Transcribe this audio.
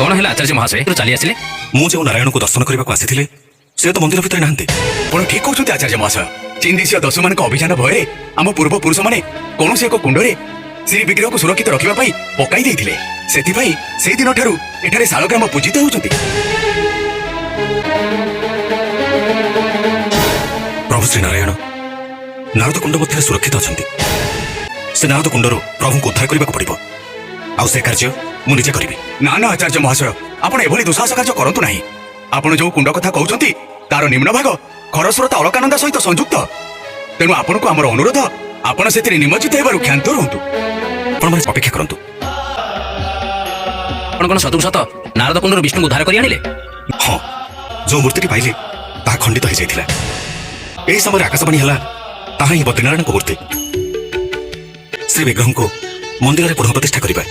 କଣ ହେଲା ଆଚାର୍ଯ୍ୟ ମହାଶୟ, ଚାଲି ଆସିଲେ? ମୁଁ ଯେଉଁ ନାରାୟଣଙ୍କୁ ଦର୍ଶନ କରିବାକୁ ଆସିଥିଲି, ସେ ତ ମନ୍ଦିର ଭିତରେ ନାହାନ୍ତି। ଆପଣ ଠିକ କହୁଛନ୍ତି ଆଚାର୍ଯ୍ୟ ମହାଶୟ। ଚୀନ ଦେଶୀୟ ଦସ୍ୟୁମାନଙ୍କ ଅଭିଯାନ ଭୟରେ ଆମ ପୂର୍ବପୁରୁଷମାନେ କୌଣସି ଏକ କୁଣ୍ଡରେ ଶ୍ରୀ ବିଗ୍ରହକୁ ସୁରକ୍ଷିତ ରଖିବା ପାଇଁ ପକାଇ ଦେଇଥିଲେ। ସେଥିପାଇଁ ସେଇ ଦିନଠାରୁ ଏଠାରେ ଶାଳଗ୍ରାମ ପୂଜିତ ହେଉଛନ୍ତି। ପ୍ରଭୁ ଶ୍ରୀ ନାରାୟଣ ନାରଦ କୁଣ୍ଡ ମଧ୍ୟରେ ସୁରକ୍ଷିତ ଅଛନ୍ତି। ସେ ନାରଦ କୁଣ୍ଡରୁ ପ୍ରଭୁଙ୍କୁ ଉଦ୍ଧାର କରିବାକୁ ପଡ଼ିବ, ଆଉ ସେ କାର୍ଯ୍ୟ ମୁଁ ନିଜେ କରିବି। ନା ନା ଆଚାର୍ଯ୍ୟ ମହାଶୟ, ଆପଣ ଏଭଳି ଦୁଃସାହସ କାର୍ଯ୍ୟ କରନ୍ତୁ ନାହିଁ। ଆପଣ ଯୋଉ କୁଣ୍ଡ କଥା କହୁଛନ୍ତି, ତାର ନିମ୍ନ ଭାଗ ଖରସ୍ରୋତା ଅଳକାନନ୍ଦା ସହିତ ସଂଯୁକ୍ତ। ତେଣୁ ଆପଣଙ୍କୁ ଆମର ଅନୁରୋଧ, ଆପଣ ସେଥିରେ ନିମଜ୍ଜିତ ହେବାରୁ କ୍ଷାନ୍ତ ରୁହନ୍ତୁ। ଆପଣମାନେ ଅପେକ୍ଷା କରନ୍ତୁ। ଆପଣ କଣ ସତକୁ ସତ ନାରଦ କୁଣ୍ଡରୁ ବିଷ୍ଣୁଙ୍କୁ ଉଦ୍ଧାର କରି ଆଣିଲେ? ହଁ, ଯୋଉ ମୂର୍ତ୍ତିଟି ପାଇଲି ତାହା ଖଣ୍ଡିତ ହୋଇଯାଇଥିଲା। ଏହି ସମୟରେ ଆକାଶବାଣୀ ହେଲା, ତାହା ହିଁ ବଦ୍ରୀନାରାୟଣଙ୍କ ମୂର୍ତ୍ତି। ଶ୍ରୀ ବିଗ୍ରହଙ୍କୁ ମନ୍ଦିରରେ ପୁନଃ ପ୍ରତିଷ୍ଠା କରିବା।